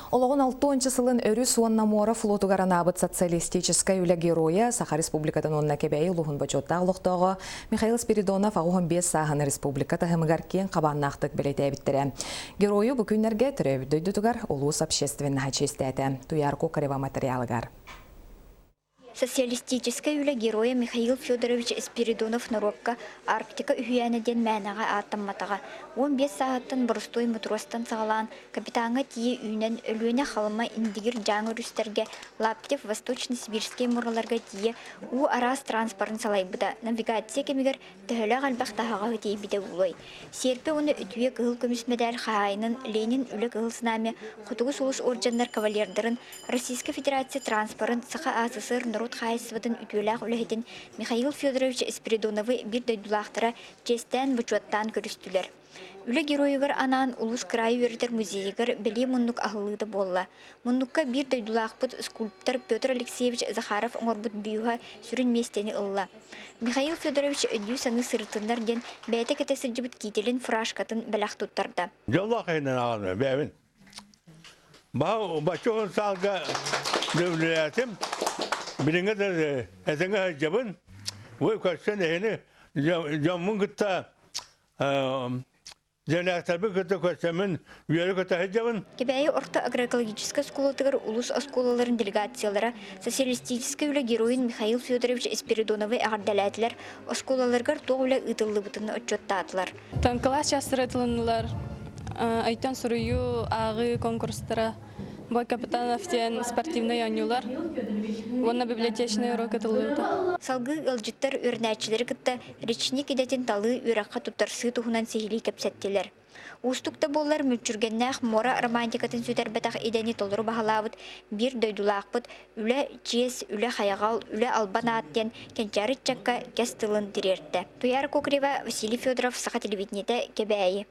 Олоҕун алтыонча сылын өрүс уонна муора флотугар анаабыт социалистическай үлэ геройа, Саха Республикатын уонна Кэбээйи улууһун бочуоттаах олохтооҕо Михаил Спиридонов 85 сааһын республика таһымыгар киэҥ хабааннаахтык бэлиэтээбиттэрэ. Геройу бу күннэргэ төрөөбүт дойдутугар улуус общественноһа чиэстээтэ. Туйаар Кокарева материалыгар. Социалистическай үлэ геройа Михаил Федорович Спиридонов норуокка Арктика үһүйээнэ диэн мээнэҕэ ааттамматаҕа. 15 сааһыттан боростуой мотуруостан саҕалаан, капитаҥҥа тиийэ үүнэн, Өлүөнэ, Халыма, Индигир, Дьааҥы өрүстэргэ, Лаптев, Восточно-Сибирскэй муораларга тиийэ уу араас транспорын салайбыта, навигация кэмигэр төһөлөөх элбэх таһаҕаһы тиэйбитэ буолуой? Сиэрпэ уонна үтүө кыһыл көмүс мэдээл хаһаайынын Ленин Үлэ Кыһыл Знамя Хотугу сулус орденнар кавалердарын Российскай Федерация транспорын Саха АССР норуот хаһаайыстыбатын үтүөлээх үлэһитин Михаил Федорович Спиридоновы биир дойдулаахтара чиэстээн-бочуоттаан көрүстүлэр. Үлэ геройугар анаан улуус кыраайы үөрэтэр музейыгар бэлиэ муннук аһыллыыта буолла. Муннукка биир дойдулаахпыт скульптор Петр Алексеевич Захаров оҥорбут бюһа сүрүн миэстэни ылла. Михаил Федорович өйдүү-саныы сырытыннар диэн бэйэтэ кэтэ сылдьыбыт кителин фуражкатын бэлэх туттарда. Дьоллоох иһинэн аҕалым бэйэбин. Бачча саалга үлэлээтим. Билиҥҥэ да этэҥҥэ сылдьабын. Ой, көрсөн эһини дьоммун кытта дьиэлээхтэрбин кытта көрсөммүн үөрэ-көтө сылдьабын. Кэбээйи орто агроэкологическай оскуолатыгар улуус оскуолаларын делегациялара социалистическай үлэ геройун Михаил Федорович Спиридоновы эҕэрдэлээтилэр, оскуолаларыгар туох үлэ ыытыллыбытын отчуоттаатылар. Кылаас чаастара ытылыннылар. Айтан суруйуу, ааҕыы конкурстара, Бой капитанов диэн спортивнай оонньуулар уонна библиотечнай уруок ытыллыбыта. Салгыы ыалдьыттар үөрэнээччилэри кытта речник идэтин талыы үөрэххэ туттарсыы туһунан сиһилии кэпсэттилэр. Уустук да буоллар мүлчүргэннээх муора романтикатын сүтэрбэтэх идэни толору баһылаабыт биир дойдулаахпыт Үлэ, чиэс, үлэ хайҕал, үлэ албан аат диэн кэнчээри ыччакка кэс тылын тириэртэ. Туйаара Кокорева, Василий Федоров, Саха телевидениетэ, Кэбээйи.